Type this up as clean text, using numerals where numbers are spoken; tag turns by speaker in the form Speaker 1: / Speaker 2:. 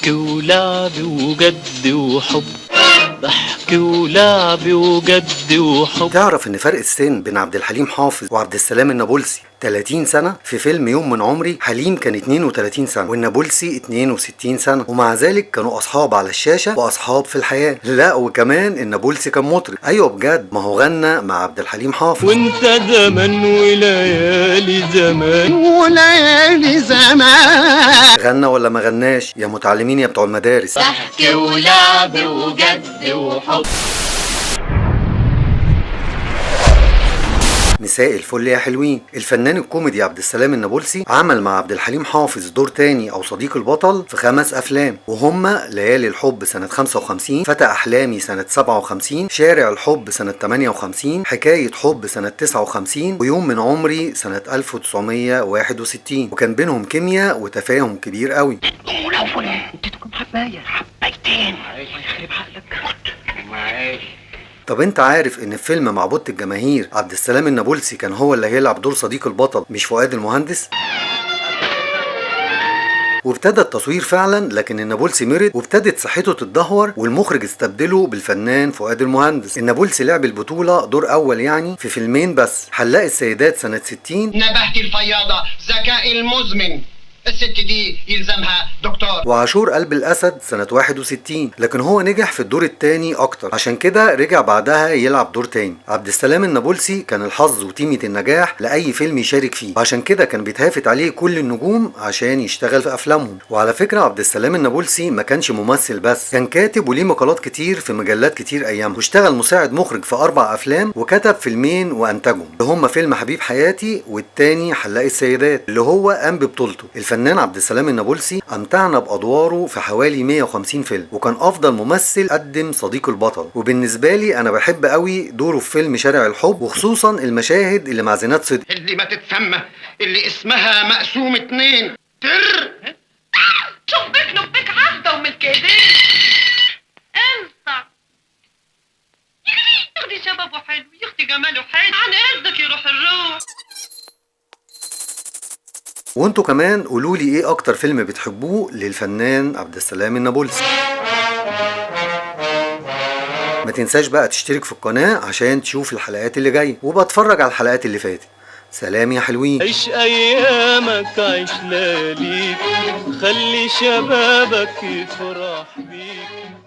Speaker 1: ضحك ولعب وجد وحب، ضحك ولعب وجد وحب.
Speaker 2: تعرف ان فرق السن بين عبد الحليم حافظ وعبد السلام النابلسي 30 سنة؟ في فيلم يوم من عمري حليم كان 32 سنة والنابلسي 62 سنة، ومع ذلك كانوا أصحاب على الشاشة وأصحاب في الحياة. لا وكمان النابلسي كان مطرب، أيوة بجد، ما هو غنى مع عبد الحليم حافظ.
Speaker 1: وانت زمن وليالي زمان
Speaker 3: وليالي زمان.
Speaker 2: غنى ولا ما غناش يا متعلمين يا بتوع المدارس؟
Speaker 1: ضحك ولعب وجد وحب.
Speaker 2: مساء الفل يا حلوين. الفنان الكوميدي عبد السلام النابلسي عمل مع عبد الحليم حافظ دور تاني او صديق البطل في 5 افلام، وهما ليالي الحب سنة 55، فتى احلامي سنة 57، شارع الحب سنة 58، حكاية حب سنة 59، ويوم من عمري سنة 1961. وكان بينهم كيمياء وتفاهم كبير قوي. طب انت عارف ان في فيلم معبودة الجماهير عبد السلام النابلسي كان هو اللي هيلعب دور صديق البطل مش فؤاد المهندس؟ وابتدى التصوير فعلا، لكن النابلسي مرض وابتدت صحته تتدهور، والمخرج استبدله بالفنان فؤاد المهندس. النابلسي لعب البطولة دور اول يعني في فيلمين بس، حلاق السيدات سنة 60،
Speaker 3: نبهت الفياضة، ذكاء المزمن، الست دي يلزمها دكتور،
Speaker 2: وعاشور قلب الاسد سنة 61، لكن هو نجح في الدور الثاني اكتر، عشان كده رجع بعدها يلعب دور تاني. عبد السلام النابلسي كان الحظ وتيمة النجاح لاي فيلم يشارك فيه، عشان كده كان بيتهافت عليه كل النجوم عشان يشتغل في افلامهم. وعلى فكرة عبد السلام النابلسي ما كانش ممثل بس، كان كاتب وليه مقالات كتير في مجلات كتير ايامها، واشتغل مساعد مخرج في 4 افلام، وكتب فيلمين وانتجهم، اللي هما فيلم حبيب حياتي والتاني حلاق السيدات اللي هو قام ببطولته. الفنان عبد السلام النابلسي امتعنا بادواره في حوالي 150 فيلم، وكان افضل ممثل قدم صديق البطل. وبالنسبة لي انا بحب قوي دوره في فيلم شارع الحب، وخصوصا المشاهد اللي مع زينات صدقي،
Speaker 3: اللي ما تتسمى، اللي اسمها مقسوم 2 تر
Speaker 4: شبك نبك عبده وملك ايدين انصع ياخدي شبابه حلو، ياخدي جماله حلو، عن اذنك يروح الروح.
Speaker 2: وانتوا كمان قولوا لي ايه اكتر فيلم بتحبوه للفنان عبد السلام النابلسي. ما تنساش بقى تشترك في القناة عشان تشوف الحلقات اللي جاية، وبتفرج على الحلقات اللي فاتت. سلام يا حلوين.
Speaker 1: عيش ايامك، عيش لياليك، خلي شبابك يفرح بيك.